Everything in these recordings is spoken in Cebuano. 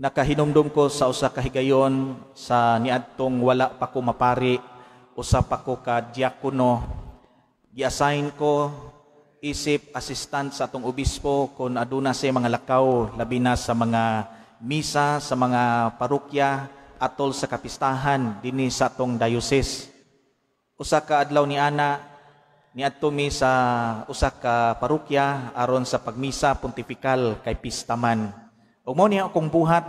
Nakahinumdum ko sa usa ka higayon sa niadtong wala pa ko mapari, usa pa ko ka diakono. Gi-assign ko isip assistant sa atong obispo kung aduna siya mga lakaw, labi na sa mga misa sa mga parokya atol sa kapistahan dinhi sa atong diocese. Usa ka adlaw ni ana, niadto mi sa usa ka parokya aron sa pagmisa pontifical kay pista man. Ug mao niya akong buhat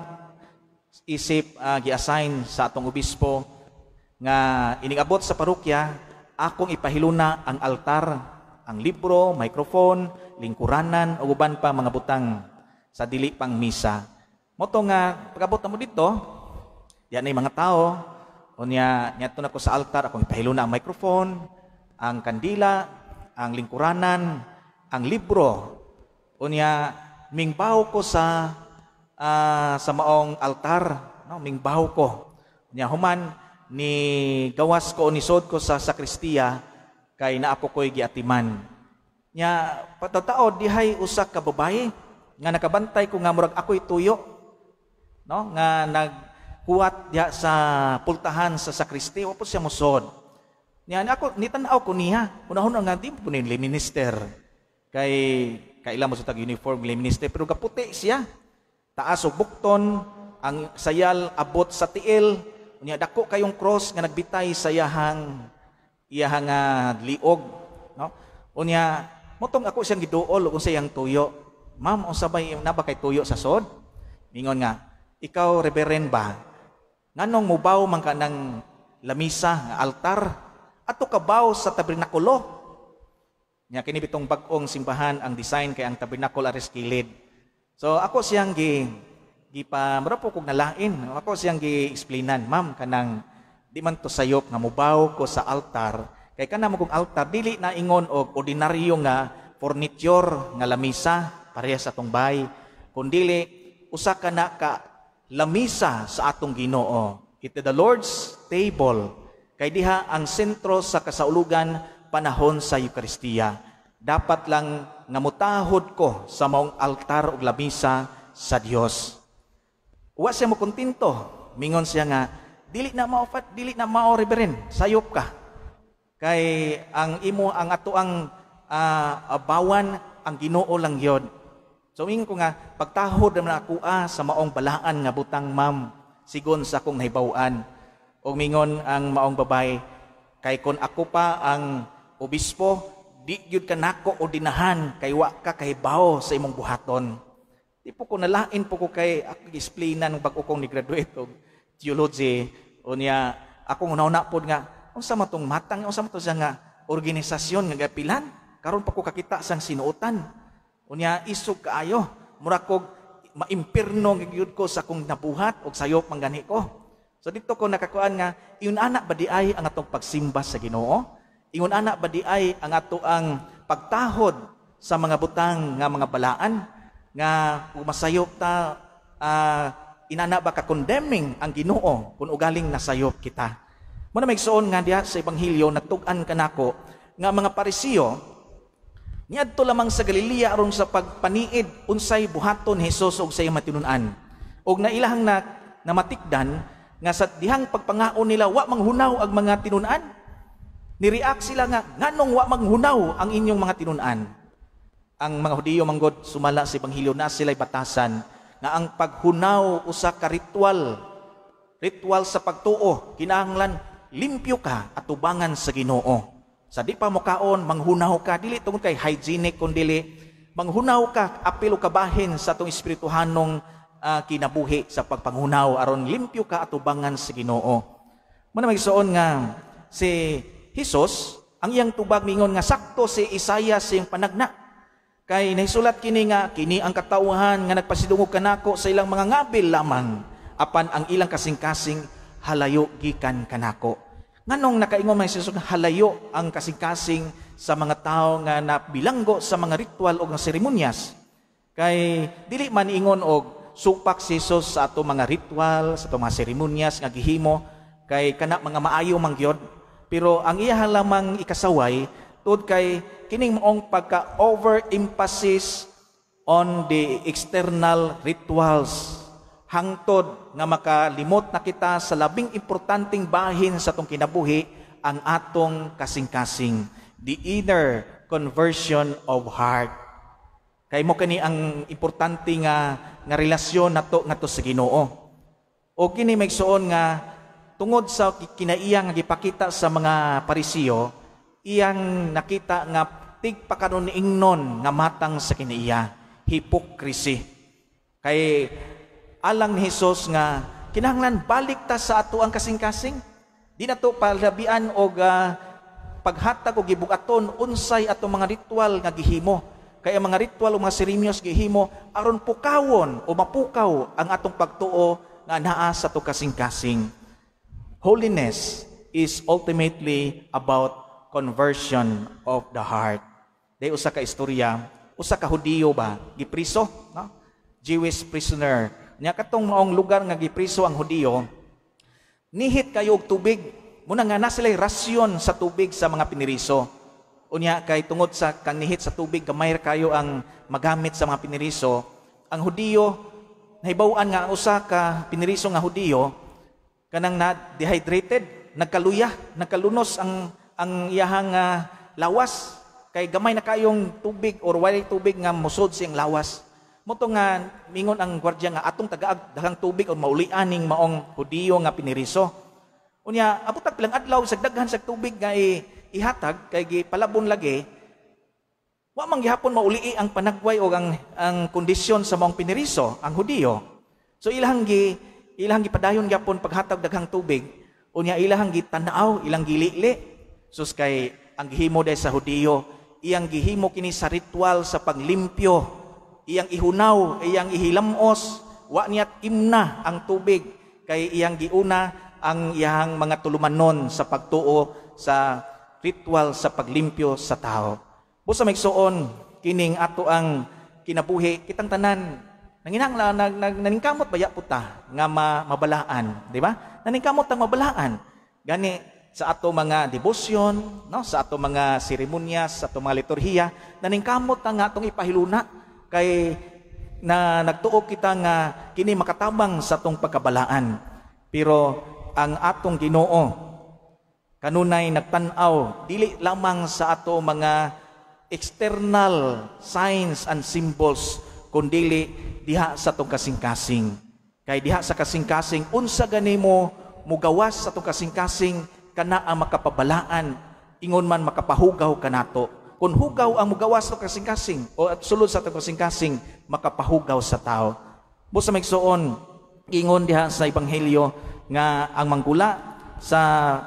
isip gi-assign sa atong obispo nga inig-abot sa parokya, akong ipahiluna ang altar, ang libro, microphone, lingkuranan ug uban pa mga butang sa dili pang misa. Mao to nga pag-abot namo didto, diyan ay mga tao, unya niadto na ko sa altar, akong ipahiluna ang microphone, ang kandila, ang lingkuranan, ang libro. Unya mingbaw ko sa maong altar, no, mingbaw ko. Unya human ni gawas ko, nisod ko sa sakristiya kay naa po ko'y giatiman. Nya pagtao dihay usa ka babae nga nakabantay ko nga murag ako'y tuyo, no, nga naghuwat diha sa pultahan sa sakristiya, wa po siya mosod. Nya ako nitan-aw ko niya, hunahuna nga di po ni minister. Kay kaila mo sa tag uniform lay minister, pero kaputi siya. Taas og bukton, ang sayal abot sa tiil, unya dako kayong cross nga nagbitay sa iyahang liog, no? Unya motong ako siyang giduol ug unsa iyang tuyo. "Ma'am, unsa bay, naa ba kay tuyo sa sod?" Mingon nga, "Ikaw reverend ba? Nganong mubaw man ka ng lamisa nga altar? Ato ka baw sa tabernakulo?" Nya kini bitong bag-ong simbahan ang design kay ang tabernacle aris kilid. So ako siyang gi gipa mura po kog nalain. Ako siyang gi-explainan, "Ma'am, kanang di man to sayop nga mubaw ko sa altar kay kana mo kong altar dili na ingon og ordinaryo nga furniture nga lamisa pareha sa atong bay, kundili usa ka na ka lamisa sa atong Ginoo. It is the Lord's table. Kay diha ang sentro sa kasaulugan panahon sa Eukaristiya. Dapat lang nga mutahod ko sa maong altar ug lamisa sa Dios." Wa siya mo kontento. Mingon siya nga, "Dili na mao fat, dili na mao, reverend, sayop ka. Kay ang imo ang ato ang abawan ang Ginoo lang yod." So mingon ko nga, "Pagtahod naman ako sa maong balaan nga butang, ma'am, sigon sa akong nahibaw-an." Og mingon ang maong babae, "Kay kon ako pa ang obispo, di gyud ka nako ordinahan kay wa ka kahibaw sa imong buhaton." Di po ko nalain po ko kay ako gi-explainan bag-o kong ni-graduate og theology. Unya akong una-una pod nga unsa man tong matang, unsa man to siya nga organisasyon nga gapilan, karon pa ko kakita sang sinuotan. Unya isog kaayo, mura kog maimpirno gyud ko sa akong nabuhat og sayop man gani ko. So dito ko nakakuan nga ingon ana ba di ay ang atong pagsimba sa Ginoo? Ingon ana ba di ay ang ato ang pagtahod sa mga butang nga mga balaan nga kung masayop ta, inana ba ka condemning ang Ginoo kung ugaling nasayop kita? Mao na maigsoon nga diha sa ebanghelyo nagtug-an kanako nga mga Parisiyo niadto lamang sa Galilea aron sa pagpaniid unsay buhaton ni Hesus og sa iyang matinun-an. Og nailahang na namatikdan nga sa dihang pagpangaon nila wa manghunaw ang mga tinun-an. Ni-react sila nga, "Nganong wa manghunaw ang inyong mga tinun-an?" Ang mga Hudiyo manggod, sumala sa ebanghelyo, na sila'y batasan nga ang paghunaw usa ka ritual, ritual sa pagtuo, kinahanglan limpyo ka at tubangan sa Ginoo. Sa di pa mo kaon, manghunaw ka, dili tungod kay hygienic, kundili manghunaw ka apil o kabahin sa atong espirituhanong kinabuhi sa pagpanghunaw aron limpyo ka atubangan sa Ginoo. Mao na magsuon nga si Hesus ang iyang tubag mingon nga sakto si Isaiah sa iyang panagna. Kay nahisulat kini nga kini ang katawhan nga nagpasidungog kanako sa ilang mga ngabil lamang, apan ang ilang kasing-kasing halayo gikan kanako. Nganong nakaingon man si Jesus nga halayo ang kasing-kasing sa mga tawo nga nabilanggo sa mga ritual o nga seremonyas? Kay dili man ingon og supak si Jesus sa ato mga ritual, sa ato mga seremonyas nga gihimo, kay kana mga maayo man gyud. Pero ang iya lamang ikasaway tuod kay kining maong pagka overemphasis on the external rituals. Hangtod nga makalimot na kita sa labing importanteng bahin sa atong kinabuhi, ang atong kasing-kasing, the inner conversion of heart. Kay mao kani ang importante nga relasyon nato ngadto sa Ginoo. O kini, mga igsoon, nga tungod sa kinaiya nga gipakita sa mga Parisiyo, iyang nakita nga tigpakaron-ingnon nga matang sa kinaiya, hypocrisy. Kay alang ni Hesus nga kinahanglan balik ta sa ato ang kasing-kasing. Di na to palabian og paghatag og gibugaton unsay atong mga ritual nga gihimo. Kay ang mga ritual o mga seremonyas gihimo aron pukawon o mapukaw ang atong pagtuo nga naa sa atong kasing-kasing. Holiness is ultimately about conversion of the heart. Day usa ka istorya, usa ka Hudiyo ba gipriso, no? Jewish prisoner. Nya katong maong lugar nga gipriso ang Hudiyo, nihit kayo og tubig. Muna nga na sila'y rasyon sa tubig sa mga piniriso. Unya kay tungod sa kang nihit sa tubig, gamay ra kayo ang magamit sa mga piniriso. Ang Hudiyo, nahibaw-an nga ang usa ka piniriso nga Hudiyo, kanang na dehydrated, nagkaluya, nagkalunos ang iyahang lawas kay gamay na kayong tubig or walay tubig nga musod siyang lawas. Mao to nga mingon ang gwardiya nga atong tagaag daghang tubig o maulian ning maong Hudiyo nga piniriso. Unya abot tag pilang adlaw sa daghan sa tubig nga ihatag kay gipalabon lagi, wa man gihapon maulii ang panagway o ang kondisyon sa maong piniriso, ang Hudiyo. So ilahang gipadayon gyapon paghatag daghang tubig. Unya ilahang gitanaw, ilang gilili. Sus, kay ang gihimo day sa Hudiyo, iyang gihimo kini sa ritual sa paglimpyo, iyang ihunaw, iyang ihilamos, wa niya imna ang tubig kay iyang giuna ang iyang mga tulumanon sa pagtuo sa ritual sa paglimpyo sa tao. Busa, mga igsoon, kining ato ang kinabuhi, kitang tanan nanginahanglan naningkamot baya pud ta nga mabalaan, di ba? Naningkamot ang mabalaan. Gani sa ato mga debosyon, no, sa ato mga seremonyas, sa ato mga liturhiya, naningkamot ta nga atong ipahiluna kay na nagtuo kita nga kini makatabang sa atong pagkabalaan. Pero ang atong Ginoo kanunay nagtan-aw dili lamang sa ato mga external signs and symbols, kundili diha sa atong kasing-kasing. Kay diha sa kasing-kasing, unsa gani mo mugawas sa atong kasing-kasing, kana ang makapabalaan, ingon man makapahugaw kanato. Kung hugaw ang mugawas sa kasing-kasing o at sulod sa atong kasing-kasing, makapahugaw sa tao. Busa, mga igsoon, ingon diha sa ebanghelyo nga ang manggula sa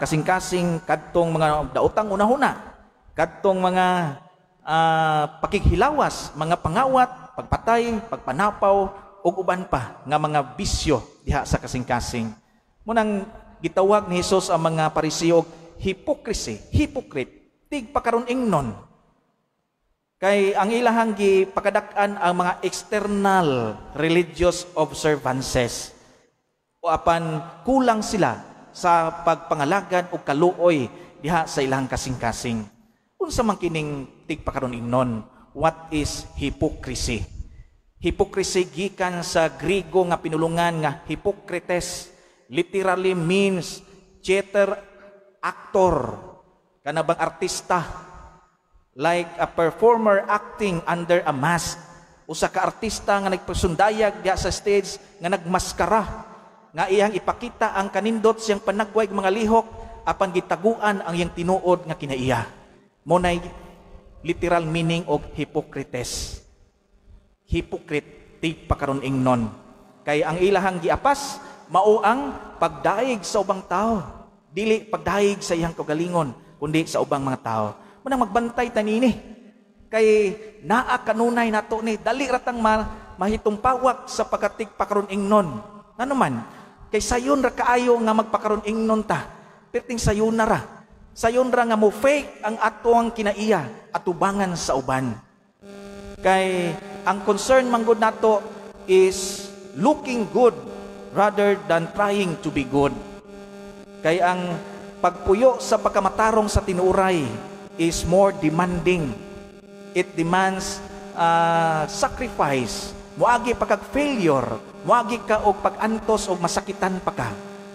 kasing-kasing kadtong mga daotang unahuna, kadtong mga pakighilawas, mga pangawat, pagpatay, pagpanapaw ug uban pa nga mga bisyo diha sa kasing-kasing. Munang gitawag ni Hesus ang mga Parisiyo og hypocrisy, hypocrite, tigpakaron ingnon. Kay ang ilahang gipakadak-an ang mga external religious observances. O apan kulang sila sa pagpangalagad o kaluoy diha sa ilang kasing-kasing. Unsa man kining tigpakaron ingnon? What is hypocrisy? Hypocrisy gikan sa Griego nga pinulungan nga hypocrites, literally means theater actor, kana bang artista, like a performer acting under a mask. Usa ka artista nga nagpasundayag diha sa stage nga nagmaskara, nga iyang ipakita ang kanindot siyang panagway, mga lihok, apan gitaguan ang iyang tinuod nga kinaiya. Mao nay literal meaning og hypocrites. Hypocrite, tigpakaron ingnon. Kay ang ilahang giapas mao ang pagdaig sa ubang tao. Dili pagdaig sa iyang kaugalingon, kundi sa ubang mga tao. Munang magbantay ta nini. Kay naa kanunay nato ni, dali ratang mahitumpawak sa pagkatigpakaron ingnon. Ngano man, kay sayon ra kaayo nga magpakaron ingnon ta. Perting sayon na ra. Sayon ra nga mo fake ang atoang kinaiya atubangan sa uban. Kay ang concern manggod nato is looking good rather than trying to be good. Kay ang pagpuyo sa pagkamatarong sa tinuoray is more demanding. It demands sacrifice. Muagi pa kag failure, Muagi ka og pag-antos og masakitan pa ka.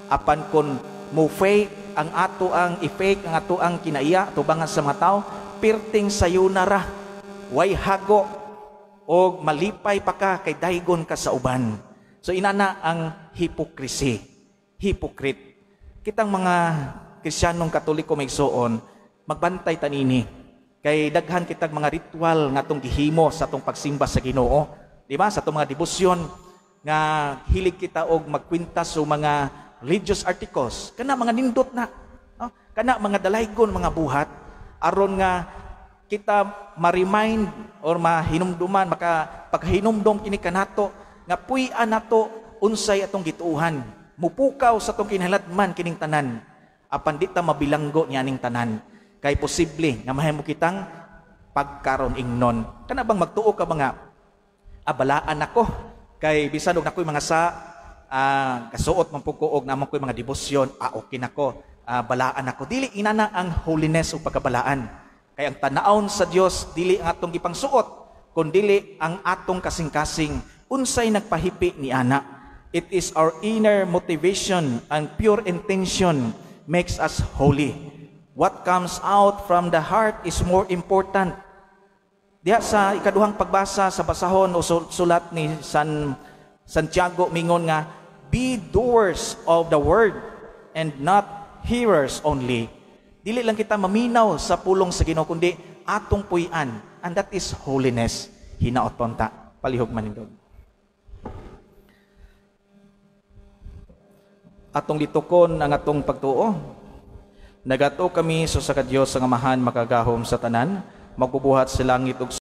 Apan kung mo fake ang ato ang i-fake ang ato ang kinaiya tubangan sa mga tao, pirting sayonara, way hago og malipay pa ka kay daygon ka sa uban. So inana ang hypocrisy, hypocrite. Kitang mga Kristiyanong Katoliko, mga igsoon, magbantay tanini. Kay daghan kitag mga ritual nga atong gihimo sa atong pagsimba sa Ginoo. Di ba? Sa atong mga debosyon nga hilig kita og magkwintas sa mga religious articles. Kana mga nindot na. No? Kana mga dalaygon mga buhat aron nga kita ma-remind or mahinumduman, maka paghinumdom kini kanato nga puy-an nato unsay atong gituohan. Mupukaw sa atong kinahiladman kining tanan. Apan di ta mabilanggo nianing tanan. Kay posible nga mahimo kitang pagkaron ingnon. Kana bang magtuo ka mga abalaan ako kay bisan og nakoy mga sa kasuot man pud ko og naman koy mga debosyon, okay nako, balaan ako. Dili inana ang holiness o pagkabalaan. Kay ang tanawon sa Dios dili ang atong gipangsuot, kundili ang atong kasing-kasing unsay nagpahipi ni ana. It is our inner motivation and pure intention makes us holy. What comes out from the heart is more important. Diha sa ikaduhang pagbasa sa basahon o sulat ni San Santiago, mingon nga be doers of the word and not hearers only. Dili lang kita maminaw sa pulong sa Ginoo kundi atong puy-an, and that is holiness. Hinaoton ta, palihog manindog. Atong litukon ang atong pagtuo. Nagatuo kami sa sa Dios ang Amahan makagahom sa tanan, magbubuhat sa langit ug